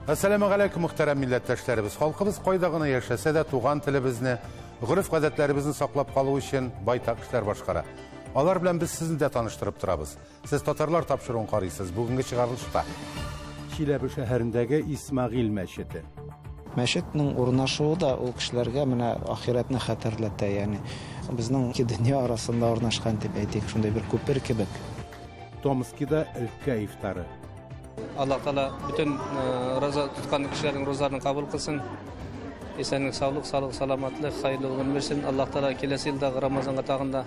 Әссәламегаләйкүм, мөхтәрәм милләттәшләребез. Халкыбыз кайда гына яшәсә дә, туган телебезне, гореф-гадәтләребезне саклап калу өчен байтак эшләр башкара. Алар белән без сезне дә таныштырып торабыз. Сез татарлар тапшыруын карыйсыз. Бүгенге чыгарылышта Чиләбе шәһәрендәге Исмагыйль мәчете. Мәчетнең урнашуы да ул кешеләргә менә ахирәтне хәтерләтә, ягъни безнең ике дөнья арасында урнашкан дип әйтик, шундый бер күпер кебек. Томскида өлкә ифтары. Аллаһ Тәгалә бөтен роза тоткан кешеләрнең розаларын кабул кылсын. Исәнлек, саулык, саулык, саламатлык, хәерле гомер бирсен. Аллаһ Тәгалә киләсе елдагы Рамазанга тагын да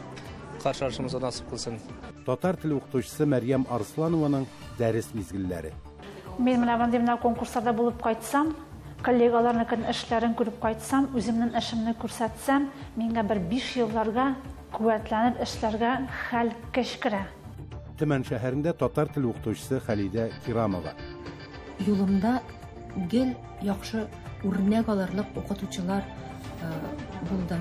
каршы алышыбызга насыйп кылсын. Татар теле укытучысы Мәрьям Арсланованың дәрес мизгелләре. Мин менә мондый менә конкурсларда булып кайтсам, коллегаларныкын эшләрен күреп кайтсам, үземнең эшемне күрсәтсәм, миңа бер 5 елларга куәтләнеп эшләргә хәл, көч керә. Төмән шәһәрендә татар теле укытучысы Халидә Кирамова. Юлымда гел яхшы үрнәк алырлык укытучылар булды.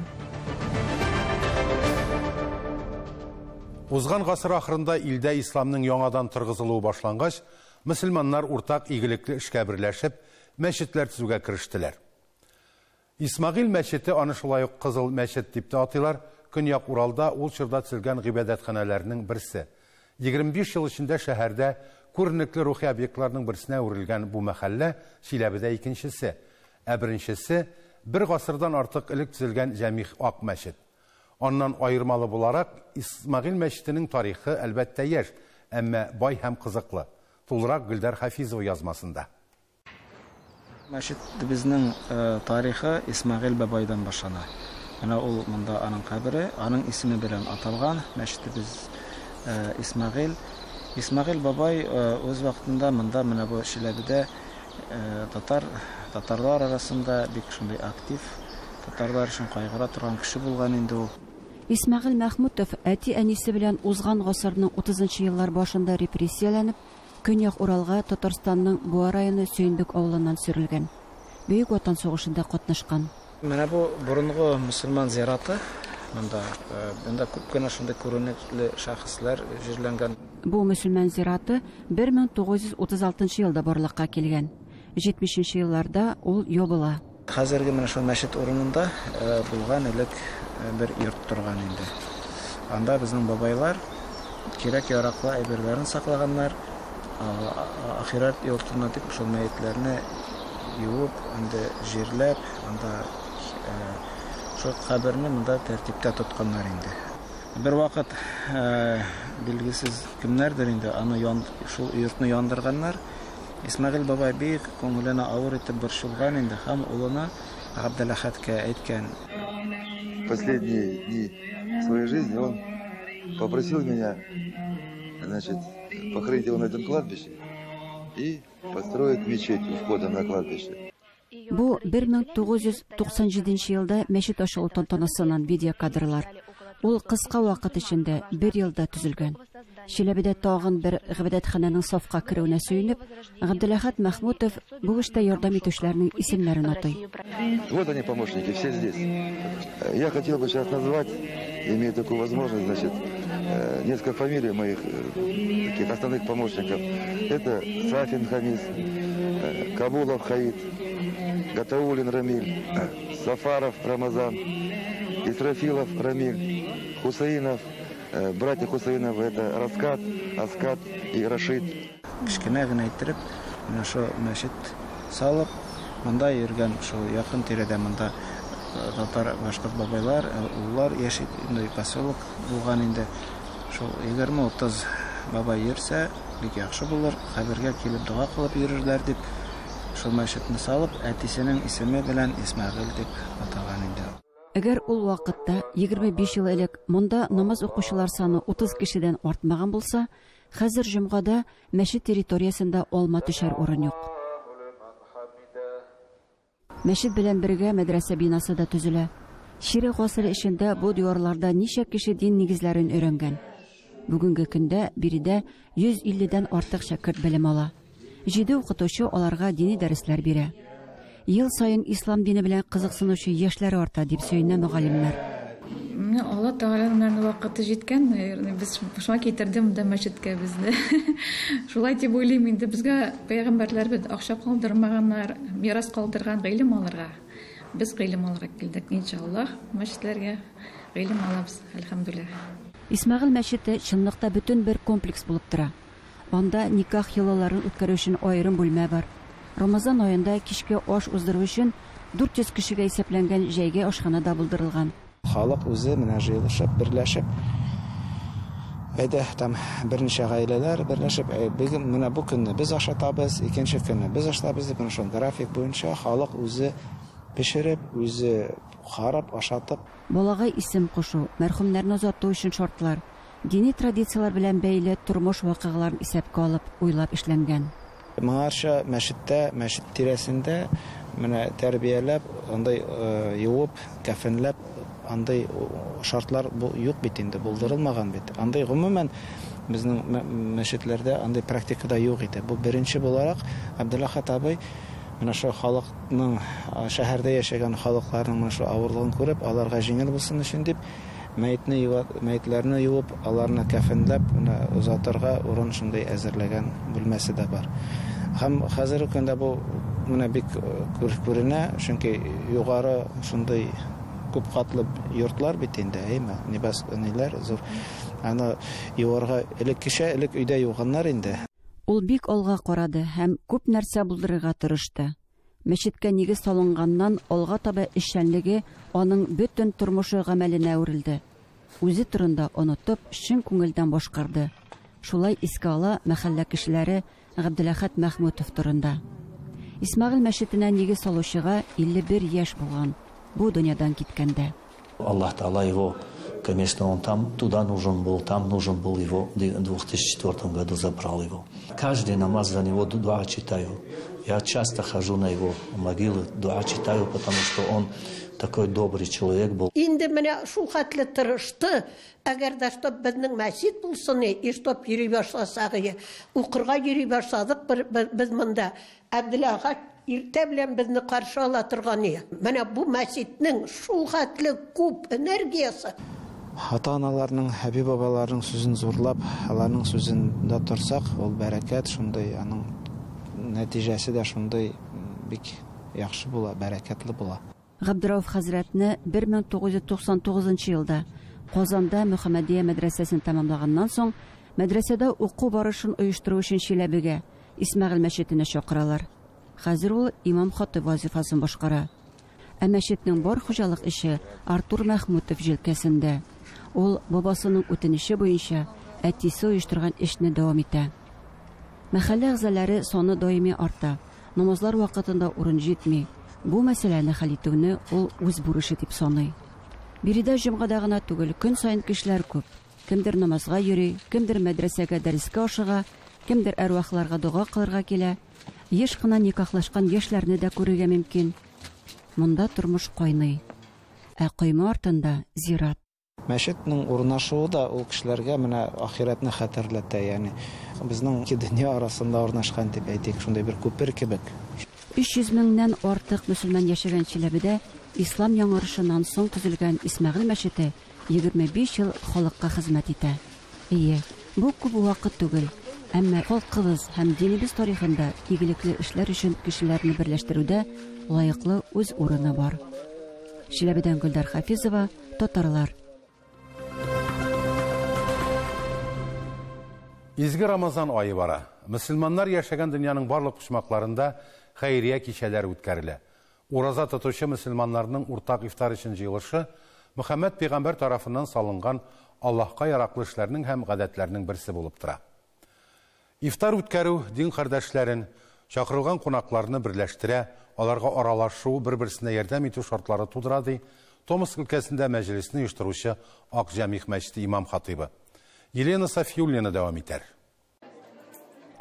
Узган гасыр ахырында илдә исламның яңадан торгызылуы башлангач, мөселманнар уртак игелекле эшкә берләшеп, мәчетләр төзүгә керештеләр. Исмагыйль мәчете, аны шулай ук Кызыл мәчет дип тә атыйлар, Көньяк Уралда ул чорда төзелгән гыйбадәтханәләрнең берсе. 25 ел эчендә шәһәрдә күренекле рухи объектларның берсенә әверелгән бу мәхәллә Чиләбедә икенчесе. Ә беренчесе бер гасырдан артык элек төзелгән Җәмигъ Ак мәчет. Аннан аермалы буларак, Исмагыйль мәчетенең тарихы, әлбәттә, яшь, әмма бай һәм кызыклы. Тулырак Гөлдәр Хафизова язмасында. Мәчетебезнең тарихы Исмәгыйль бабайдан башлана. Менә ул монда аның кабере, аның исеме белән аталган мәчетебез Исмәгыйль. Исмәгыйль бабай үз вакытында монда менә бу Чиләбедә татар, татарлар арасында бик шундый актив, татарлар өчен кайгыра торган кеше булган инде ул. Исмәгыйль Мәхмүтов әти-әнисе белән узган гасырның 30 нчы еллар башында репрессияләнеп, Көньяк Уралга Татарстанның Буа районы Сөендек авылыннан сөрелгән. Бөек Ватан сугышында катнашкан. Менә бу борынгы мөселман зираты. Монда, монда күп кенә шундый күренекле шәхесләр җирләнгән. Бу мөселман зираты 1936 елда барлыкка килгән. 70 нче елларда ул ябыла. Хәзерге менә шул мәчет урынында булган элек бер йорт торган инде. Анда безнең бабайлар кирәк-яраклы әйберләрен саклаганнар. Ахирәт йортына дип шул мәетләрне юып, инде җирләп, анда шул каберне монда тәртиптә тотканнар инде. Бервакыт билгесез кемнәрдер инде аны шул йортны яндырганнар. Исмәгыйль бабай бик күңеленә авыр итеп борчылган инде һәм улына Габделәхәткә әйткән. Последние дни своей жизни он попросил меня, значит, похоронить его на этом кладбище и построить мечеть у входа на кладбище. Бу 1997 елда мәчет ачылу тантанасыннан видеокадрлар. Ул кыска вакыт эчендә, бер елда төзелгән. Чиләбедә тагын бер гыйбадәтханәнең сафка керүенә сөенеп, Габделәхәт Мәхмүтов бу эштә ярдәм итүчеләрнең исемнәрен атый. Вот они, помощники, все здесь. Я хотел бы сейчас назвать, имея такую возможность, значит, несколько фамилий моих таких основных помощников. Это Сафин Хамис, Кабулов Хаид, Гатаулин Рамиль, Сафаров Рамазан, Исрафилов Рамиль, Хусаинов, братья Хусаинов, это Раскат, Аскат и Рашид. Кечкенә генә иттереп, менә шул мәчет салып, монда йөргән шул якын тирәдә монда татар, башкорт бабайлар, уллар яши, инде поселок булган инде. Шул 20-30 бабай йөрсә, бик яхшы булыр, кабергә килеп дога кылып йөрерләр дип, шул мәчетне салып, әтисенең исеме белән Исмәгыйль дип атаган инде. Әгәр ул вакытта, 25 ел элек, монда намаз укучылар саны 30 кешедән артмаган булса, хәзер җомгада мәчет территориясендә алма төшәр урын юк. Мәчет белән бергә мәдрәсә бинасы да төзелә. Чирек гасыр эчендә бу диварларда ничә кеше дин нигезләрен өйрәнгән. Бүгенге көндә биредә 150 дән артык шәкерт белем ала. Җиде укытучы аларга дини дәресләр бирә. Ел саен ислам дине белән кызыксынучы яшьләр арта, дип сөенә мөгаллимнәр. Менә Алла Алла Тәгаләнең вакыты җиткән, наверное, без шуңа китерде монда мәчеткә безне. Шулай дип уйлыйм инде, безгә пәйгамбәрләр бит акча калдырмаганнар, мирас калдырган гыйлем алырга. Без гыйлем алырга килдек, иншаллаһ, мәчетләргә гыйлем алабыз, әлхәмдүлилләһ. Исмәгыйль мәчете чынлыкта бөтен бер комплекс булып тора. Анда никах йолаларын үткәрү өчен аерым бүлмә бар. Рамазан аенда кичке аш уздыру өчен 400 кешегә исәпләнгән җәйге ашхана да булдырылган. Халык үзе менә җыелышып, берләшеп, әйдә, там берничә гаиләләр берләшеп, бүген менә бу көнне без ашатабыз, икенче көнне без ашатабыз дип, менә шул график буенча халык үзе пешереп, үзе карап, ашатып. Балага исем кушу, мәрхүмнәрне озату өчен шартлар, дини традицияләр белән бәйле тормыш вакыйгаларын исәпкә алып, уйлап эшләнгән. Моңарча мәчеттә, мәчет тирәсендә менә тәрбияләп, андай юып, кәфенләп, андай шартлар юк бит инде, булдырылмаган бит. Андай гомумән безнең мәчетләрдә андай практикада юк иде. Бу беренче буларак Әбделәхәт абый менә шул халыкның, шәһәрдә яшәгән халыкларның менә шул авырлыгын күреп, аларга җиңел булсын өчен дип, мәетләрне юып, аларны кәфенләп, менә озатырга урын шундый әзерләгән бүлмәсе дә бар. Һәм хәзерге көндә бу менә бик күренә, чөнки югары шундый күп катлы йортлар бит инде, әйме, небес, ниләр зур. Аны юарга элеккечә элек өйдә юганнар инде. Ул бик алга карады һәм күп нәрсә булдырырга тырышты. Мәчеткә нигез салынганнан алга таба эшчәнлеге аның бөтен тормышы гамәленә әверелде. Үзе турында онытып, чын күңелдән башкарды. Шулай искә ала мәхәллә кешеләре Габделәхәт Мәхмүтов турында. Исмәгыйль мәчетенә нигез салучыга 51 яшь булган. Бу дөньядан киткәндә. Аллаһ Тааля его, конечно, он там туда нужен был, там нужен был его, в 2004 году забрал его. Каждый намаз за него дуа читаю. Я часто хожу на его могилы, дуа читаю, потому что он такой добрый человек был. Инде менә шул хәтле тырышты, әгәр дә чтоб безнең мәчет булсын, и чтоб йөри башласак, укырга йөри башладык без монда. Әбделәхәт иртә белән безне каршы ала торган иде. Менә бу мәчетнең шул хәтле күп энергиясе. Ата-аналарның, әби-бабаларның сүзен зурлап, аларның сүзендә торсак, ул бәрәкәт шундый, аның нәтиҗәсе дә шундый бик яхшы була, бәрәкәтле була. Габдерауф хәзрәтне 1999 елда Казанда Мөхәммәдия мәдрәсәсен тәмамлаганнан соң, мәдрәсәдә уку барышын оештыру өчен Чиләбегә, Исмәгыйль мәчетенә чакыралар. Хәзер ул имам хатиб вазифасын башкара. Ә мәчетнең бар хуҗалык эше Артур Мәхмүтов җилкәсендә. Ул бабасының үтенече буенча әтисе оештырган эшне дәвам итә. Мәхәллә әгъзалары саны даими арта. Намазлар вакытында урын җитми. Бу мәсьәләне хәл итүне ул үз бурычы дип саный. Биредә җомгада гына түгел, көн саен кешеләр күп. Кемдер намазга йөри, кемдер мәдрәсәгә дәрескә ашыга, кемдер әрвахларга дога кылырга килә. Еш кына никахлашкан яшьләрне дә күрергә мөмкин. Монда тормыш кайный. Ә койма артында зират. Мәчетнең урнашуы да ул кешеләргә менә ахирәтне хәтерләтә, ягъни безнең ике дөнья арасында урнашкан дип әйтик, шундый бер күпер кебек. 300 меңнән артык мөселман яшәгән Чиләбедә ислам яңарышыннан соң төзелгән Исмәгыйль мәчете 25 ел халыкка хезмәт итә. Әйе, бу күп вакыт түгел, әмма халкыбыз һәм динебез тарихында игелекле эшләр өчен кешеләрне берләштерүдә лаеклы үз урыны бар. Чиләбедән Гөлдар Хафизова, Татарлар. Изге Рамазан айы бара. Мөселманнар яшәгән дөньяның барлык почмакларында хәйрия кичәләре үткәрелә. Ураза тотучы мөселманнарның уртак ифтар өчен җыелышы Мөхәммәд пәйгамбәр тарафыннан салынган Аллаһка яраклы эшләрнең һәм гадәтләрнең берсе булып тора. Ифтар үткәрү дин кардәшләрен, чакырылган кунакларны берләштерә, аларга аралашу, бер-берсенә ярдәм итү шартлары тудыра, ди Томск өлкәсендә мәҗлесне оештыручы Ак Җәмигъ мәчете имам хатибы. Елена Софиуллина дәвам итәр.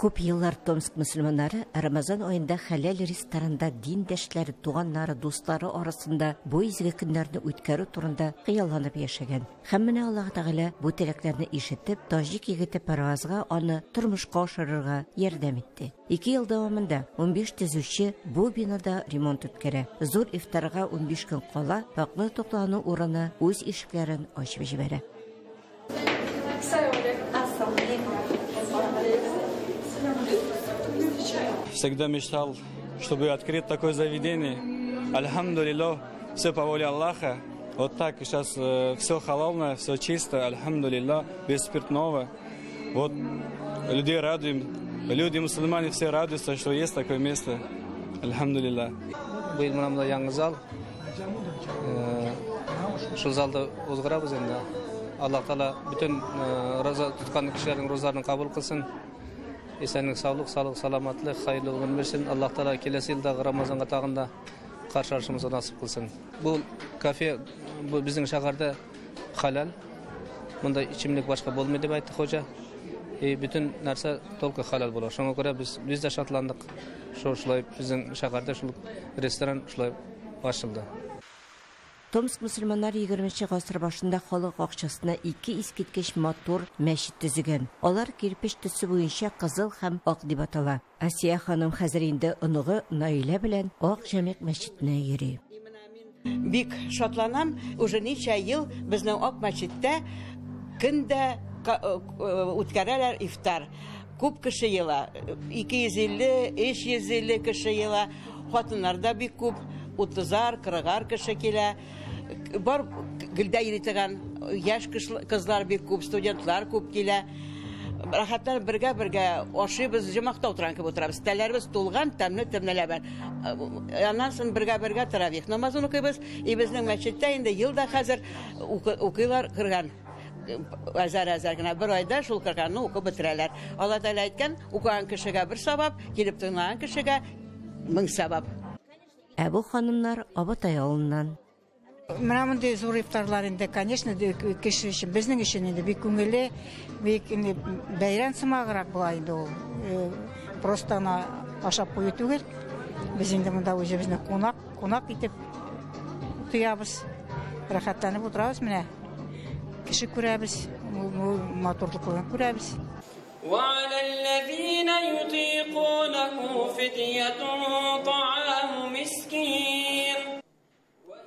Күп еллар Томск мөселманнары Рамазан аенда хәләл ресторанда диндәшләре, туганнары, дуслары арасында бу изге көннәрне үткәрү турында хыялланып яшәгән. Һәм менә Аллаһ Тәгалә бу теләкләрне ишетеп, таҗик егете Парвазга аны тормышка ашырырга ярдәм итте. 2 ел дәвамында 15 төзүче бу бинада ремонт үткәрә. Зур ифтарга 15 көн кала, пакьлы туклану урыны үз ишекләрен ачып җибәрә. Всегда мечтал, чтобы открыть такое заведение. Альхамдулиллах, все по воле Аллаха. Вот так сейчас все халалное, все чисто, альхамдулиллах, без спиртного. Вот людей радуем, люди, мусульмане все радуются, что есть такое место. Альхамдулиллах. Бу ел менә яңа зал. Шул залда уздырабыз инде. Аллаһ Тәгалә бөтен роза тоткан кешеләрнең розаларын кабул кылсын. Исәнлек, саулык, саулык, саламатлык, хәерле гомер бирсен. Аллаһ Тәгалә киләсе елдагы Рамазанга тагын да каршы алышыбызга насыйп кылсын. Бу кафе бу безнең шәһәрдә халал. Монда эчемлек башка булмый дип әйтте хуҗа. И бөтен нәрсә только халал була. Шуңа күрә без дә шатландык. Шулай безнең шәһәрдә шул ресторан шулай ачылды. Томск мөселманнары 20 гасыр башында халык акчасына ике искиткеч матур мәчет төзегән. Алар кирпеч төсе буенча кызыл һәм ак дип атала. Асия ханым хәзер инде оныгы Наилә белән Ак Җәмигъ мәчетенә йөри. Бик шатланам, уже ничә ел безнең Ак мәчеттә көндә үткәрәләр ифтар. Күп кеше ела, 250, 350 кеше ела, хатыннар да бик күп, 30-ар, 40-ар кеше килә. Бар гөлдә йөри торган яшь кызлар бик күп, студентлар күп килә. Рәхәтләнеп бергә-бергә ашыйбыз, җомакта утырган кебек утырабыз. Тәләребез тулган, тәмле тәмлеләр бар. Аннан соң бергә-бергә таравих намазын укыйбыз. И безнең мәчеттә инде ел да хәзер укыйлар Коръән. Әзәр-әзәр генә бер айда шул Коръәнне укып бетерәләр. Алла Тәгалә әйткән, укыган кешегә бер савап, килеп тыңлаган кешегә 1000 савап. Ә бу ханымнар Абатай авылыннан. Менә мондый зур ифтарлар инде, конечно, кеше өчен, безнең өчен инде бик күңелле, бик инде бәйрәм сымаграк була инде ул. Просто гына ашап кую түгел. Без инде монда үзебезне кунак итеп тоябыз. Рәхәтләнеп утырабыз менә. Кеше күрәбез, матурлыкларын күрәбез. وعلى الذين يطيقونه فدية طعام مسكين.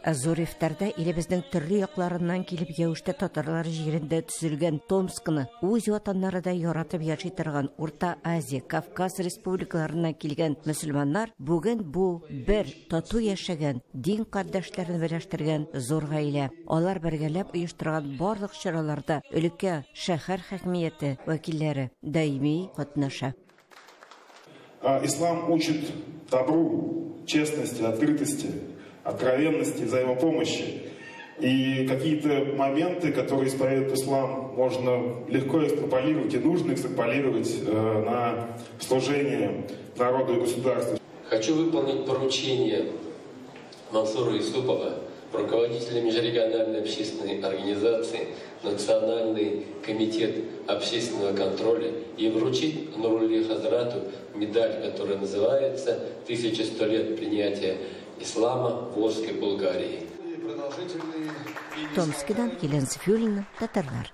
Зур ифтарда илебезнең төрле якларыннан килеп яүштә татарлар җирендә төзелгән Томскны үз ватаннары да яратып яши торган Урта Азия, Кавказ республикаларыннан килгән мөселманнар бүген бу бер тату яшәгән, дин кардәшләрен берләштергән зур гаилә. Алар бергәләп оештырган барлык чараларда өлкә, шәһәр хакимияте вәкилләре даими катнаша. Ислам учит добру, честности, открытости, откровенности, взаимопомощи. И какие-то моменты, которые исповедует ислам, можно легко экстраполировать и нужно экстраполировать на служение народу и государству. Хочу выполнить поручение Мансура Юсупова, руководителя межрегиональной общественной организации Национальный комитет общественного контроля, и вручить Нурулли Хазрату медаль, которая называется «1100 лет принятия ислама в Волжской Булгарии». Томскидан Елена Софиуллина, Татарлар.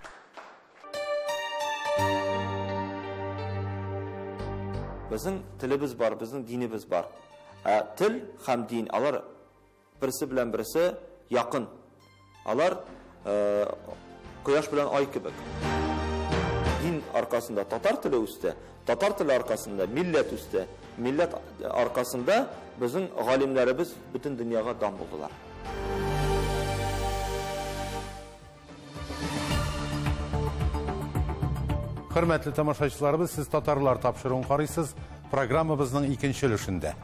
Безнең телебез бар, безнең динебез бар. Ә тел һәм дин алар берсе белән берсе якын. Алар кояш белән ай кебек. Дин аркасында татар теле үсте, татар теле аркасында милләт үсте, милләт аркасында безнең галимнәребез бөтен дөньяга дан булдылар. Хөрмәтле тамашачыларыбыз, сез татарлар тапшыруын карыйсыз. Программабызның икенче өлешендә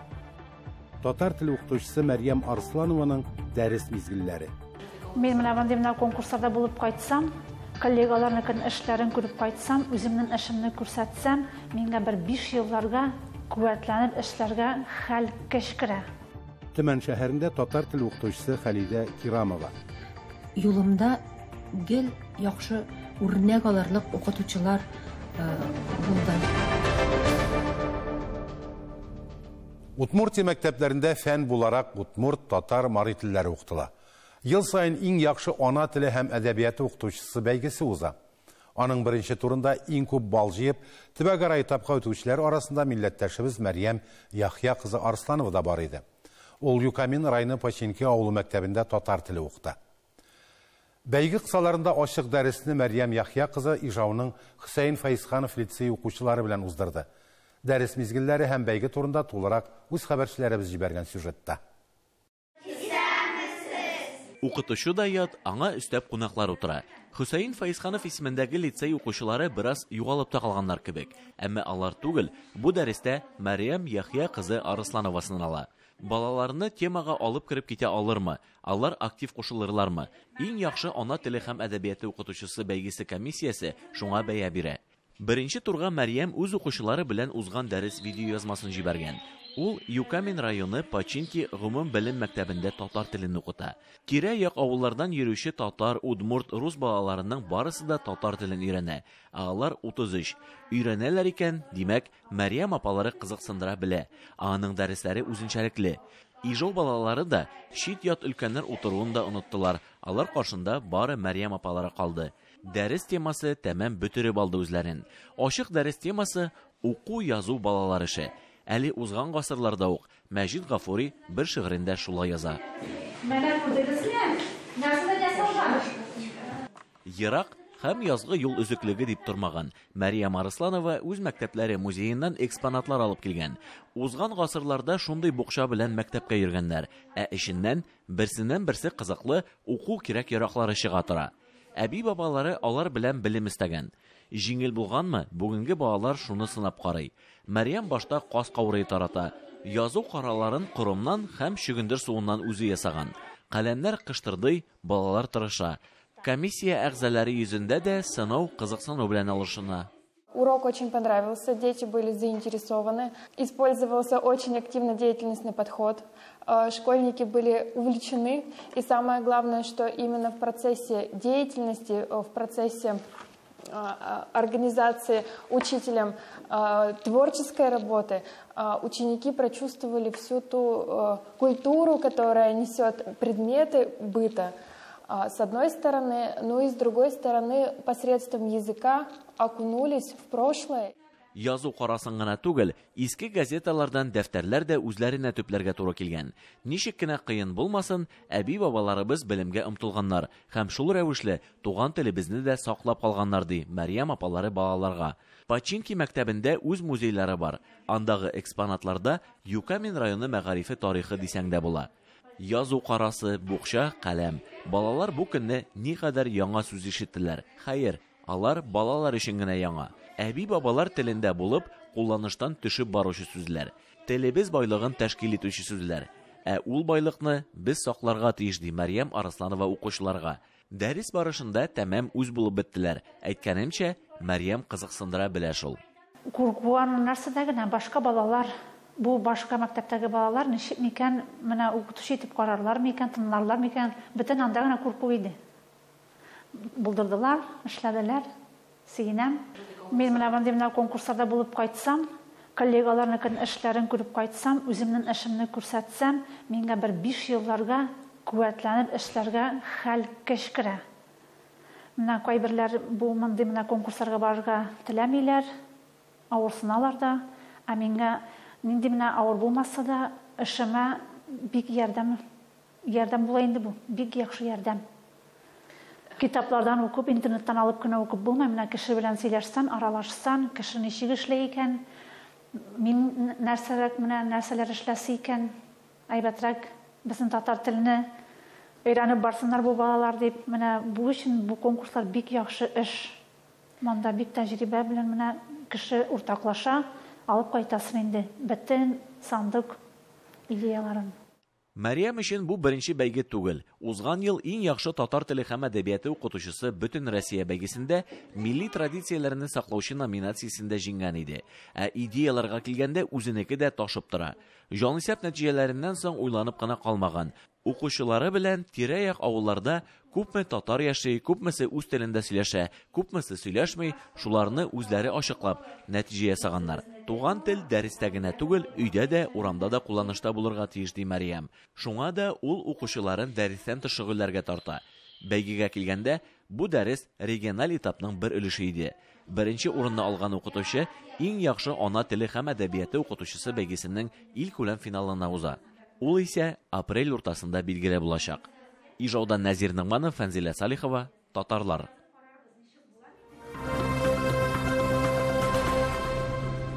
татар теле укытучысы Мәрьям Арсланованың дәрес мизгелләре. Мин менә мондый менә конкурсларда булып кайтсам, коллегаларның эшләрен күреп кайтсам, үземнең эшемне күрсәтсәм, миңа бер 5 елларга куәтләнеп эшләргә хәл көч керә. Төмән шәһәрендә татар теле укытучысы Халидә Кирамова. Юлымда гел яхшы үрнәк алырлык укытучылар булды. Удмуртия мәктәпләрендә фән буларак удмурт, татар, мари телләре укытыла. Ел саен иң яхшы ана теле һәм әдәбияты укытучысы бәйгесе уза. Аның беренче турында иң күп балл җыеп, төбәкара этапка үтүчеләр арасында милләттәшебез Мәрьям Яхъя кызы Арсланова да бар иде. Ул Юкамин районы Починки авылы мәктәбендә татар теле укыта. Бәйге кысаларында ачык дәресне Мәрьям Яхъя кызы Ижауның Хөсәен Фәизханов лицее укучылары белән уздырды. Дәрес мизгелләре һәм бәйге турында тулырак үз хәбәрчеләребез җибәргән сюжетта. Укытучы да ят, аңа өстәп кунаклар утыра. Хөсәен Фәизханов исемендәге лицей укучылары бераз югалып та калганнар кебек. Әмма алар түгел, бу дәрестә Мәрьям Яхъя кызы Арысланова сынала. Балаларны темага алып кереп китә алырмы? Алар актив кушылырлармы? Иң яхшы ана теле һәм әдәбияты укытучысы бәйгесе комиссиясе шуңа бәя бирә. Беренче турга Мәрьям үз укучылары белән узган дәрес видеоязмасын җибәргән. Ул Юкамин районы Починки гомум белем мәктәбендә татар телен укыта. Тирә-як авыллардан йөрүче татар, удмурт, рус балаларының барысы да татар телен өйрәнә. Ә алар 33. Өйрәнәләр икән, димәк, Мәрьям апалары кызыксындыра белә. Ә аның дәресләре үзенчәлекле. Ижау балалары да чит-ят өлкәннәр утыруын да оныттылар. Алар каршында бары Мәрьям апалары калды. Дәрес темасы тәмам бөтереп алды үзләрен. Ачык дәрес темасы уку-язу балалар эше. Әле узган гасырларда ук Мәҗит Гафури бер шигырендә шулай яза. Менә күрдегезме? Нәрсәдән ясалган? Ерак һәм язгы юл өзеклеге дип тормаган. Мәрьям Арысланова үз мәктәпләре музееннан экспонатлар алып килгән. Узган гасырларда шундый букча белән мәктәпкә йөргәннәр, ә эченнән берсеннән-берсе кызыклы уку кирәк-яраклары чыга тора. Әби-бабалары алар белән белем эстәгән. Җиңел булганмы, бүгенге балалар шуны сынап карый. Мәрьям башта каз каурые тарата. Язу караларын корымнан һәм чөгендер суыннан үзе ясаган. Каләмнәр кыштырдый, балалар тырыша. Комиссия әгъзалары йөзендә дә сынау кызыксыну белән алышына. Урок очень понравился, дети были заинтересованы. Использовался очень активно деятельностный подход. Школьники были увлечены. И самое главное, что именно в процессе деятельности, в процессе организации учителем творческой работы ученики прочувствовали всю ту культуру, которая несет предметы быта, с одной стороны, ну и с другой стороны, посредством языка окунулись в прошлое. Язу карасын гына түгел, иске газеталардан дәфтәрләр дә үзләренә төпләргә туры килгән. Ничек кенә кыен булмасын, әби-бабаларыбыз белемгә омтылганнар һәм шул рәвешле туган телебезне дә саклап калганнар, ди Мәрьям апалары балаларга. Починки мәктәбендә үз музейлары бар. Андагы экспонатларда Юкамин районы мәгарифе тарихы дисәң дә була. Язу карасы, букча, каләм. Балалар бу көнне никадәр яңа сүз ишеттеләр. Хәер, алар балалар өчен генә яңа. Әби-бабалар телендә булып, кулланыштан төшеп баручы сүзләр. Телебез байлыгын тәшкил итүче сүзләр. Ә ул байлыкны без сакларга тиеш, ди Мәрьям Арысланова укучыларга. Дәрес барышында тәмам үз булып беттеләр. Әйткәнемчә, Мәрьям кызыксындыра белә шул. Куркуан нәрсәдә генә башка балалар, бу башка мәктәптәге балалар ничек микән, менә укытучы итеп карарлар микән, тыңларлар микән, бөтен анда гына курку иде. Булдырдылар, эшләделәр. Сөенәм. Мин менә мондый менә конкурсларда булып кайтсам, коллегаларның эшләрен күреп кайтсам, үземнең эшемне күрсәтсәм, миңа бер 5 елларга куәтләнеп эшләргә хәл көч керә. Менә кайберләр бу мондый менә конкурсларга барырга теләмиләр, авырсыналар да, ә миңа нинди менә авыр булмаса да, эшемә бик ярдәм, ярдәм була инде бу, бик яхшы ярдәм. Китаплардан укып, интернеттан алып кына укып булмый, менә кеше белән сөйләшсән, аралашсан, кеше ничек эшли икән, мин нәрсәләр менә нәрсәләр эшләсе икән, әйбәтрәк безнең татар телене өйрәнеп барсыннар бу балалар дип, менә бу өчен бу конкурслар бик яхшы эш. Монда бик тәҗрибә белән менә кеше уртаклаша, алып кайтасың инде бөтен сандык идеяларын. Мәрьям өчен бу беренче бәйге түгел. Узган ел иң яхшы татар теле һәм әдәбияты укытучысы бөтен Россия бәйгесендә милли традицияләрне саклаучы номинациясендә җиңгән иде. Ә идеяларга килгәндә үзенеке дә ташып тора. Җанисәп нәтиҗәләреннән соң уйланып кына калмаган. Укучылары белән тирә-як авылларда күпме татар яши, күпмесе үз телендә сөйләшә, күпмесе сөйләшми, шуларны үзләре ачыклап нәтиҗә ясаганнар. Туган тел дәрестә генә түгел, өйдә дә, урамда да кулланышта булырга тиеш, ди Мәрьям. Шуңа да ул укучыларын дәрестән тыш шөгыльләргә тарта. Бәйгегә килгәндә, бу дәрес региональ этапның бер өлеше иде. Беренче урынны алган укытучы Иң яхшы ана теле һәм әдәбияты укытучысы бәйгесенең илкүләм финалына уза. Ул исә апрель уртасында билгеле булачак. Ижаудан Нәзир Ногманов, Фәнзилә Салихова, Татарлар.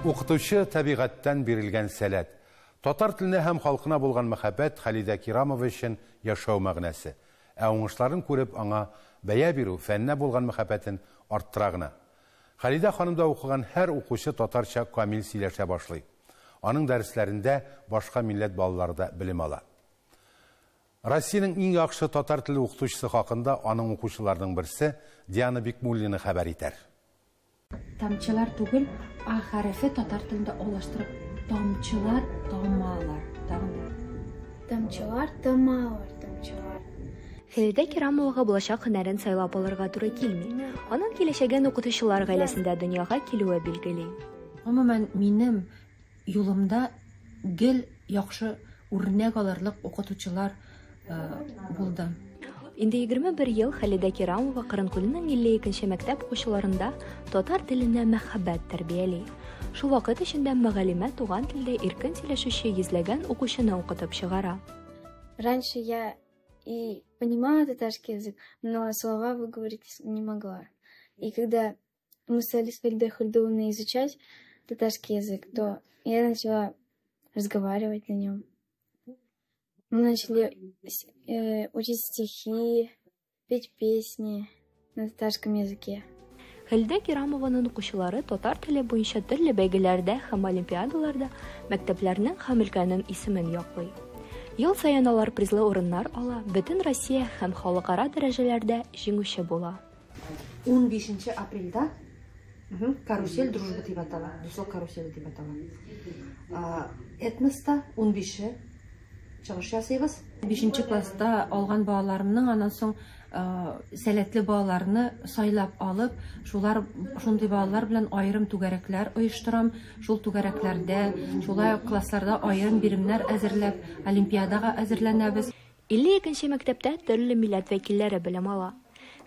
Укытучы табигатьтән бирелгән сәләт. Татар теленә һәм халкына булган мәхәббәт Халидә Кирамова өчен яшәү мәгънәсе. Ә уңышларын күреп аңа бәя бирү фәненә булган мәхәббәтен арттыра гына. Халидә ханымда укыган һәр укучы татарча камил сөйләшә башлый. Аның дәресләрендә башка милләт балалары да белем ала. Россиянең иң яхшы татар теле укытучысы хакында аның укучыларының берсе Диана Бикмуллина хәбәр итәр. Тамчылар түгел, а хәрефе татар телендә алыштырып тамчылар, тамалар. Тагын да. Тамчылар, тамалар, тамчылар. Фәридә Кирамовага булачак һөнәрен сайлап алырга туры килми. Аның киләчәген укытучылар гаиләсендә дөньяга килүе билгели. Гомумән, минем юлымда гел яхшы үрнәк алырлык укытучылар булды. Инде 21 ел Халидә Кирамова Кырынкүлнең 52 нче мәктәп укучыларында татар теленә мәхәббәт тәрбияли. Шул вакыт эчендә мөгаллимә туган телдә иркен сөйләшүче йөзләгән укучыны укытып чыгара. Раньше я и понимала татарский язык, но слова выговорить не могла. И когда мы стали с Фаридой Хульдуллиной изучать татарский язык, то я начала разговаривать на нем. Мы начали учить стихи, петь песни на татарском языке. Хәлидә Кирамованың укучылары татар теле буенча төрле бәйгеләрдә һәм олимпиадаларда мәктәпләрнең һәм өлкәнең исемен яклый. Ел саен алар призлы урыннар ала, бөтен Россия һәм халыкара дәрәҗәләрдә җиңүче була. 15 апрельдә Карусель дружбы дип атала, дуслык каруселе дип атала. Этноста 15-е чыгыш ясыйбыз. 5 класста алган балаларымның аннан соң сәләтле балаларны сайлап алып, шулар шундый балалар белән аерым түгәрәкләр оештырам. Шул түгәрәкләрдә, шулай ук классларда аерым биремнәр әзерләп, олимпиадага әзерләнәбез. 52 мәктәптә төрле милләт вәкилләре белем ала.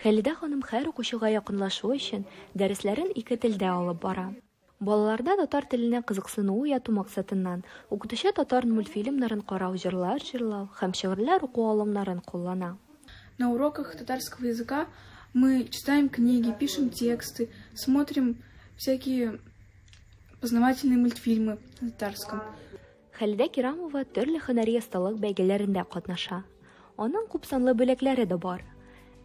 Хәлидә ханым һәр укучыга якынлашу өчен дәресләрен ике телдә алып бара. Балаларда татар теленә кызыксыну уяту максатыннан укытучы татар мультфильмнарын карау, җырлар җырлау һәм шигырьләр уку алымнарын куллана. На уроках татарского языка мы читаем книги, пишем тексты, смотрим всякие познавательные мультфильмы на татарском. Хәлидә Кирамова төрле һөнәри осталык бәйгеләрендә катнаша. Аның күпсанлы бүләкләре дә бар.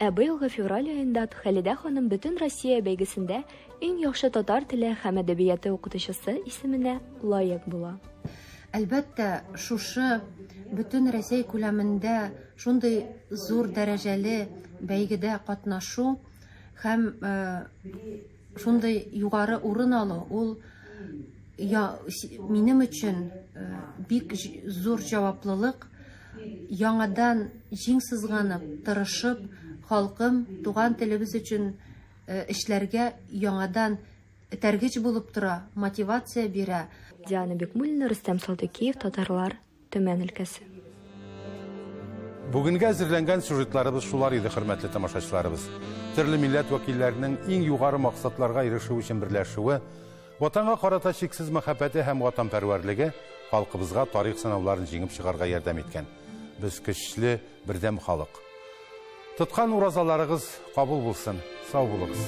Ә быелгы февраль аенда Хәлидә ханым бөтен Россия бәйгесендә иң яхшы татар теле һәм әдәбияты укытучысы исеменә лаек була. Әлбәттә, шушы бөтен Рәсәй күләмендә шундый зур дәрәҗәле бәйгедә катнашу һәм шундый югары урын алу, ул минем өчен бик зур җаваплылык. Яңадан җиң сызганып, тырышып, халкым, туган телебез өчен эшләргә яңадан этәргеч булып тора, мотивация бирә. Диана Бикмуллина, Рөстәм Салтыкиев, Татарлар, Төмән өлкәсе. Бүгенгә әзерләнгән сюжетларыбыз шулар иде, хөрмәтле тамашачыларыбыз. Төрле милләт вәкилләренең иң югары максатларга ирешү өчен берләшүе, Ватанга карата чиксез мәхәббәте һәм ватанпәрвәрлеге халкыбызга тарих сынауларын җиңеп чыгарга ярдәм иткән. Без көчле, бердәм халык. Тоткан уразаларыгыз кабул булсын. Сау булыгыз.